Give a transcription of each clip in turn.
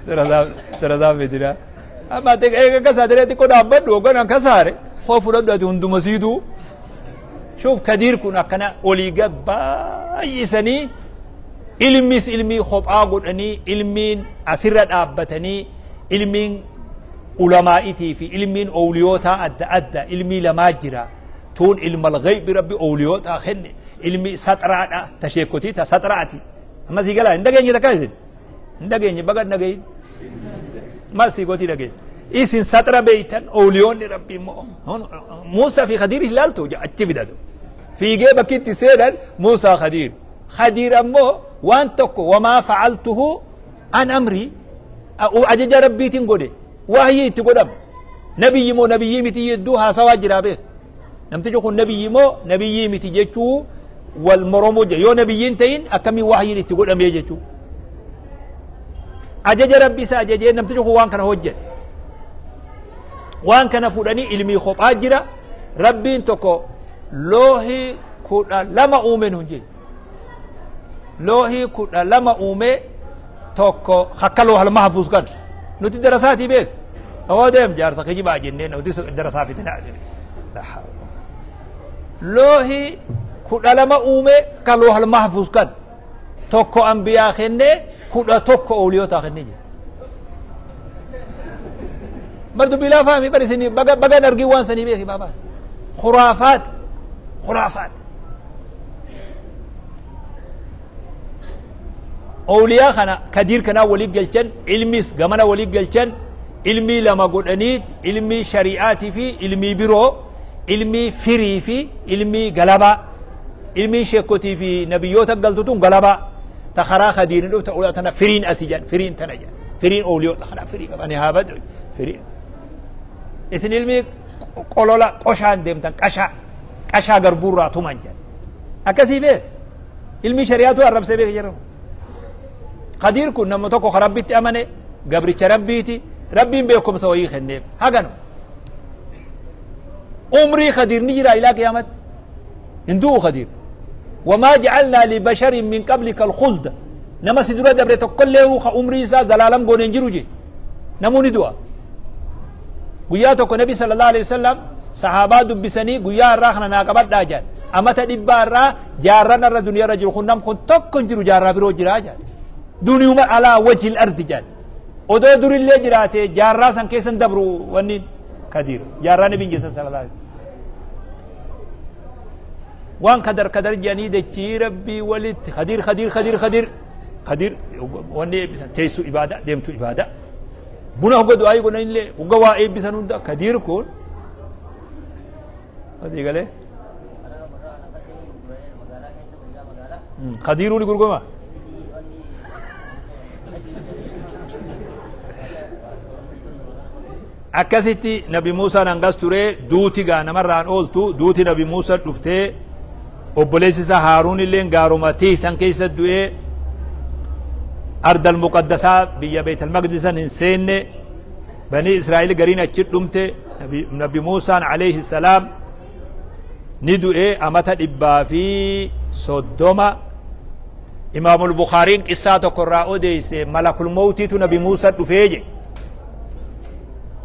Darasaa fitinaa. Amma eega kasaatee xiqqoo dhaabbadhu hogganaan kasaare koo fudhadhu ati hunduma siituu. Shuuf Kadiir kun akkana olii gad baay'isanii ilmis ilmii kophaa godhanii ilmiin asirra dhaabbatanii ilmiin ulamaa'itii fi ilmiin owliyootaa adda adda ilmii lamaa jira. Tuun ilmal ghaybi rabbi owliyootaa kenne ilmi saxraadha ta sheekotii ta saxraati. Amma sii galaa hin dhageenye takka isin hin dhageenye baga hin dhageenye maal sii gootii dhageesse. Isin saxra beeytan owliyoonni rabbi immoo Muusaa fi Khadiir hin laaltu achi fidatu. Fiigee bakki itti seenan Muusaa Khadiir. Khadiir ammoo waan tokko wamaa facaltuhu an amrii ajaja rabbiitiin godhe wahyii itti godhama. Nabiyyi moo nabiyyii miti jedduu haasawaa jiraa beek. Namtichi kun nabiyyi moo nabiyyii miti jechuu wal moromuu jira. Yoo nabiyyiin ta'in akkamiin wahyiin itti godhamee jechuu. Ajaja rabbi isa ajajee namtichi kun waan kana hojjete. Waan kana fuudhanii ilmii kophaa jira. Rabbiin tokko loohii 12 uume nuun jee. Loohii 12 uume tokko akka loohal mahfuuz kan. Nuti darasaatii beek. Hawaa deem jaarsa kijibaa jennee nuti darasaa fitinaa jenne. Loohii 12 uume ka loohal mahfuuz kan. Tokko ambiyaa kennee 11 ooliyootaa kennee jira. Bar dubbii laafaa mi bar isin baga baga argin waan sanii beeki baabaa. Khuraafaat khuraafaat. Ooliyaa kana kadiir kanaa walii galchan ilmis gamana walii galchan ilmii lama godhanii ilmii shari'aatii fi ilmii biroo ilmii firii fi ilmii galabaa ilmii sheekotii fi nabiyyoota galtu tun galabaa ta karaa kadiirin dhufta ulaa tana firiin asii jedhan firiin tana jedhan firiin ooliyoota kana firii qabanii haa badu firii. Isin ilmii qolola qoshaan deemtan qashaa qashaa garbuurraa tuman jedhan akkasii beek ilmii shari'aatu arrabsee beek jedhamu. Kadiir kun nama tokko ka rabbitti amane gabricha rabbiiti rabbiin beekumsa wayii kenneef haganu. Umrii Kadiir ni jira ilaa qiyaamatti hin du'u Kadiir. Wamaa jacalnaa libasharin min qablika alkhulda nama si dura dabre tokkollee ka umrii isaa zalaalam goone hin jiru je namuu ni du'a. Guyyaa tokko nabi sallallahu alaihi wasallam sahaabaa dubbisanii guyyaa irraa kana naa qabadhaa jedhan. Amata dhibbaa irraa jaarran irra duniyaa irra jiru kun nam kun tokko hin jiru jaarraa biroo jiraa jedhan. Duniyuma alaa wajhil ardi jedhan. Odoo durillee jiraate jaarraa san keessan dabru wanni Kadiir jaarraa nabiin geessan sallallahu alaihi wasallam. Waan kadar kadar jedhanii dachii rabbii walitti Kadiir Kadiir Kadiir Kadiir Kadiir wanni eebbisan teessuu ibaadaa deemtuu ibaadaa. Buna hogga du'aa godhan illee hogga waa eebbisan hunda Kadiir kun adii galee Kadiiruu ni gurgurama. Akkasitti Nabi Muusaan hangas ture duuti gaa namarraan ooltu duuti Nabi Muusaa dhuftee obboleessi isaa Haaruun illee gaaruma tiisan keessa du'ee ardal muqaddasaa biyya Beetal Maqdisan hin seenne banii Israa'el gariin achi dhumte Nabi Muusaan alayhi salaam ni du'ee amata 130. Imaamul Bukhaariin qissaa tokko irraa odeesse malakul mawtiitu Nabi Muusaa dhufee je.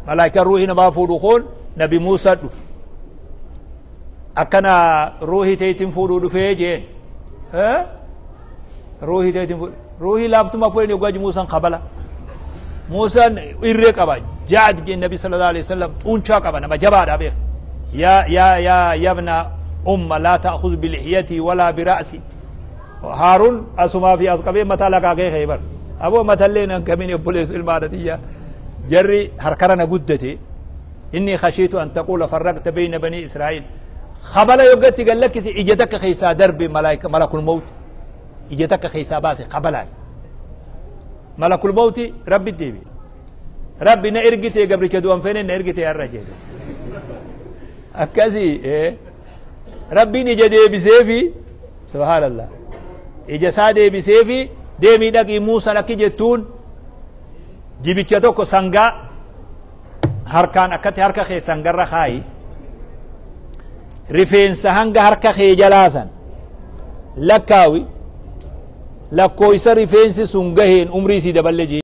Malaayikaan ruuhii namaa fuudhu kun Nabi Muusaa dhufe. Akkana ruuhii teetiin fuudhuu dhufee jeen. Ruuhii teetiin fuudhu. Ruuhii laaftuma fuudhanii hoggaa Muusaan kabala. Muusaan irree qaba. Jaad jeen Nabi sallallahu alaihi wasallam xuunchaa qaba nama jabaadha beeka. Yaa yaa yaa yabna umma laa ta'khudh bilihiyati walaa bira'si. Haaruun asumaa fi as qabee mataa lakaakee khaybar. Aboo matallee nan kamin obboleessu ilma haadhatiyyaa. Jarri harkara na guddate. Inni khashiitu an taquula farraqta bayna banii Israa'il. Kabala yoggatti gad lakkise ija takka keessaa darbe malaayika malakul mawt. Ija takka keessaa baase kabalaan. Malakul mawti rabbi deebi. Rabbi na ergite gabricha du'an feene na ergite har'a jedhe. Akkasii rabbiin ija deebiseefi subhaanallah. Ija isaa deebiseefi deemii dhaqii Muusaan akki jettuun jibicha tokko sangaa harkaan akkatti harka kee sangarra kaayi. Rifeensa hanga harka kee jalaasan lakkaawi lakkoofsa rifeensi sun gaheen umrii sii daballe jee.